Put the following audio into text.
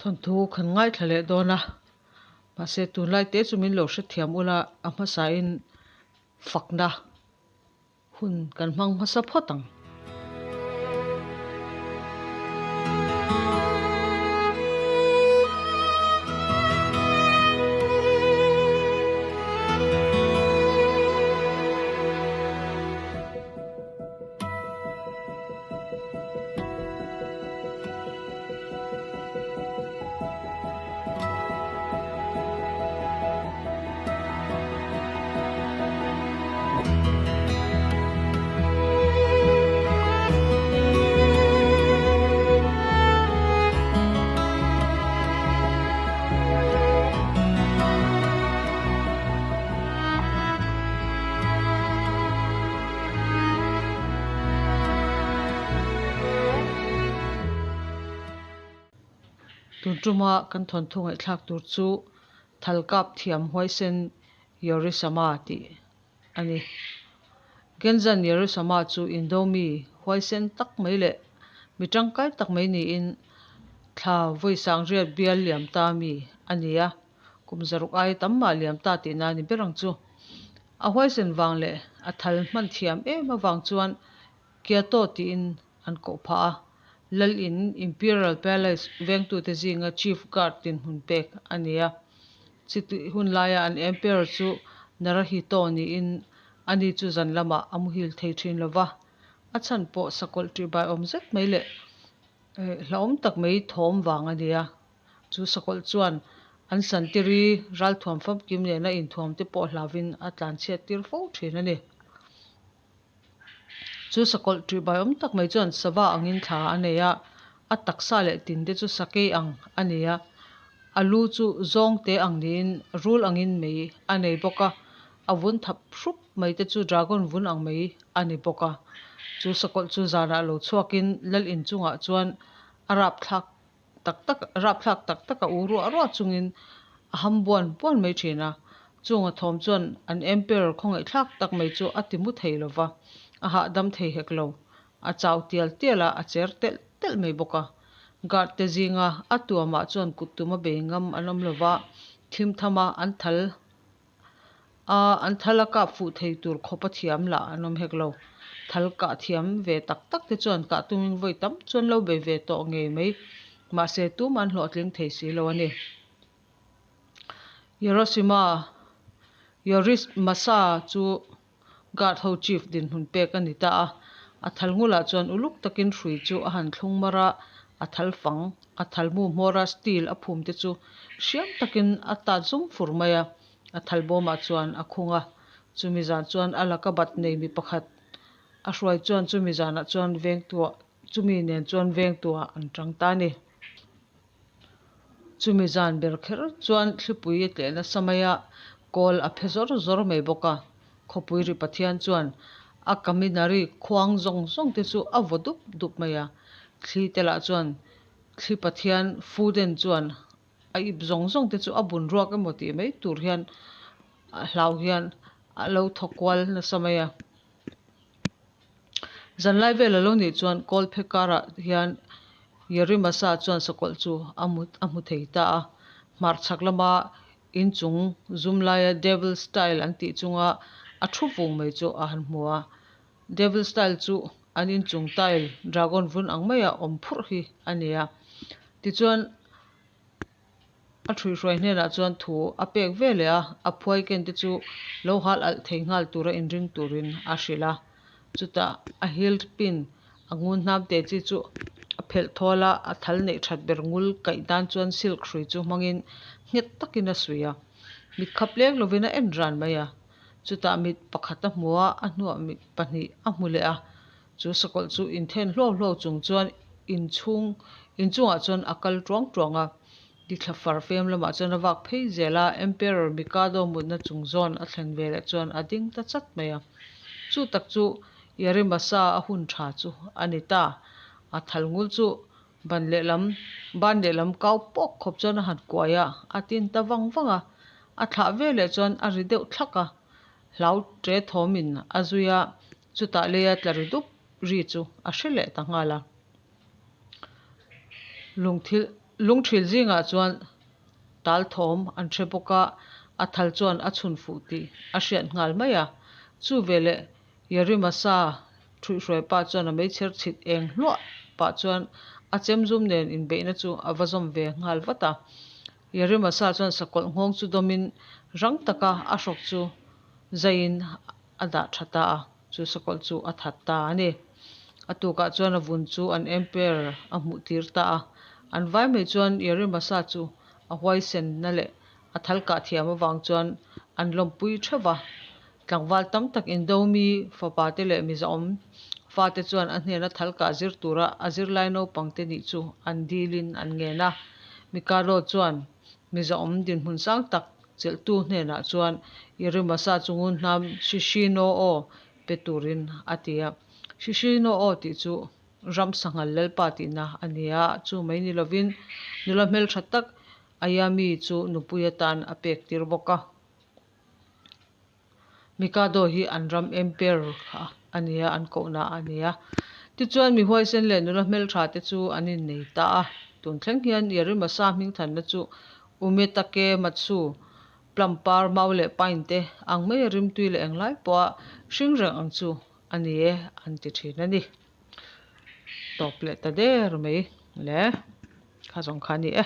Thawnthu kan ngaithla leh dawn a, mahse tunlai te chu min lo hrethiam ula a hmasain fakna hun kan hmang hmasa phawt ang. Tun tuma kan thawnthu ngaihthlak tur chu Thalkap thiam huaisen Yorisama tih a ni. Genzan Yorisama chu Indomi huaisen tak mai leh mi tangkai tak mai niin thla vawi sangriat bial liam ta mi a ni a. Kum zaruk aia tam mah liam ta tihna a ni ber ang chu. A huaisen vang leh a thal hman thiam em avang chuan Kyoto tiin an koh phah a. Lal in Imperial Palace vengtute zinga Chief Guard dinhmun pek a ni a. Chutih hun laia an Emperor chu Naruhito niin ani chu zan lamah a muhil thei thin lo va. A chhan pawh sakawlh ṭihbai awm zet mai leh hlauhawm tak mai thawm vang a ni a. Chu sakawlh chuan an santiri ralthuam famkim nena inthuam te pawh hlauvin a tlanchhiat tir fo thin a ni. Chu sakawlh ṭihbai awm tak mai chuan sava angin thla a nei a, a taksa leh tin te chu sakei ang a ni a, a lu chu zawng te ang niin rul angin mei a nei bawk a, a vun thap hrup mai te chu dragon vun ang mai a ni bawk a. Chu sakawlh chu zanah lo chhuakin lal inchungah chuan a rapthlak tak tak, rapthlak tak tak a u ruah ruah chungin a ham buan buan mai thin a. Chung a thawm chuan an Emperor khawngaihthlak tak mai chu a ti mu thei lo va, a hahdam thei hek lo. A chau tial tial a, a cher telh telh mai bawk a. Guard te zinga a tuamah chuan kut tuma bei ngam an awm lo va, thim thama an thal A, an thal a kap fuh thei tur khawp a thiam lah an awm hek lo. Thal kah thiam ve tak tak te chuan kah tumin vawi tam chuan lo bei ve tawh ngei mai. Mahse, tum an hlawhtling thei si lo a ni. Hiroshima, Yorimasa chu Guard ho chief dinhmun pek a ni ta a. A thal ngulah chuan uluk takin hrui chu a han thlung mar a, a thal fang, a thal mu hmawra steel a phum te chu hriam takin a tat zum fur mai a, a thal bawmah chuan a khung a. Chumi zan chuan a laka bat nei mi pakhat a hruai chuan chumi zanah chuan vengtuah chumi nen chuan vengtuah an tang ta a ni. Chumi zan ber kher chuan thlipui a tleh nasa mai a, kawl a phe zawr zawr mai bawk a. Khawpui ri Pathian chuan a kaminari khuang zawng zawng te chu a vaw dup dup mai a. Thli te lah chuan thli Pathian Fuden chuan a ip zawng zawng te chu a bun ruak emaw tih mai tur hian a hlau hian a lo thaw kual nasa mai a. Zanlai vel a lo nih chuan Kawlphe karah hian Yerimasa chuan sakawlh chu a hmu a hmu thei ta a. Hmarchhak lama inchung zum laia Devil Style an tih chunga a thu vung mai chu a han hmu a. Devil Style chu an inchung tile dragon vun ang maia awm phurh hi a ni a. Tichuan. A ṭhuihruai hnenah chuan thu a pek ve leh a, a phuai ken te chu lo hal alh thei nghal tura inring turin a hrilh a. Chutah a hilt pin a ngun hnam te chi chu a phelh thawl a, a thal neih ṭhat ber ngul kaih nan chuan silk hrui chu hmangin nghet takin a suih a. Mit khap leng lovin a en ran mai a. Chutah mit pakhat a hmu a, a hnuah mit pahnih a hmu leh a. Chu sakawlh chu inthen hluau hluau chung chuan inchhung inchungah chuan a kal tuang tuang a, tithla far fem lamah chuan a vak phei zel a, Emperor Mikado mutna chung zawn a thlen ve leh chuan a ding ta chat mai a. Chu tak chu Yarimasa a hun tha chu a ni ta. A thal ngul chu ban lehlam ban lehlam kau pawk khawp chuan a han kuai a, a tin ta vang vang a. A thlah ve leh chuan a ri deuh thlak a, hlau ṭe thawmin a zui a, Chutah leia tla ri dup ri chu a hre leh ta nghal a. Lungthil Lungṭhil zingah chuan tal thawm an hre bawk a, a thal chuan a chhun fuh tih a hriat nghal mai a. Chu veleh Yerimasa ṭhuihhruai pa chuan a meichher chhit eng hluah pah chuan a chem zum nen inbeihna chu a va zawm ve nghal vat a. Yerimasa chuan sakawlh nghawng chu dawmin rang taka a hrawk chu zaiin a dah tha ta a, chu sakawlh chu a that ta a ni. A tukah chuan a vun chu an Emperor a hmuh tir ta a, an vai mai chuan Yerimasa chu a huaisenna leh a thal kah thiam avang chuan an lawmpui theuh va. Tlangval tam tak Indomi fapa te leh Mizoawm fate chuan a hnena thal kah zir tura a zirlai naupang te nih chu an dilin an ngen a. Mikado chuan Mizoawm dinhmun sang tak chelhtu hnenah chuan Irimasa chu ngunhnam Shishino-o pe turin a ti a. Shishino-o tih chu ram sanghal lalpa tihna a ni a, chu mai ni lovin nula hmeltha tak Ayami chu nupui atan a pek tir bawk a. Mikado hi an ram emperor kha a ni a, an kohna a ni a. Tichuan mi huaisen leh nula hmeltha te chu an innei ta a. Tun thleng hian Yerimasa hmingthanna chu Umetake Matsu, plum par, mau leh pine te ang maia rimtui leh englai pawha hring reng ang chu a ni e an ti thin a ni. Tawp leh ta der mai le kha zawng kha a ni e.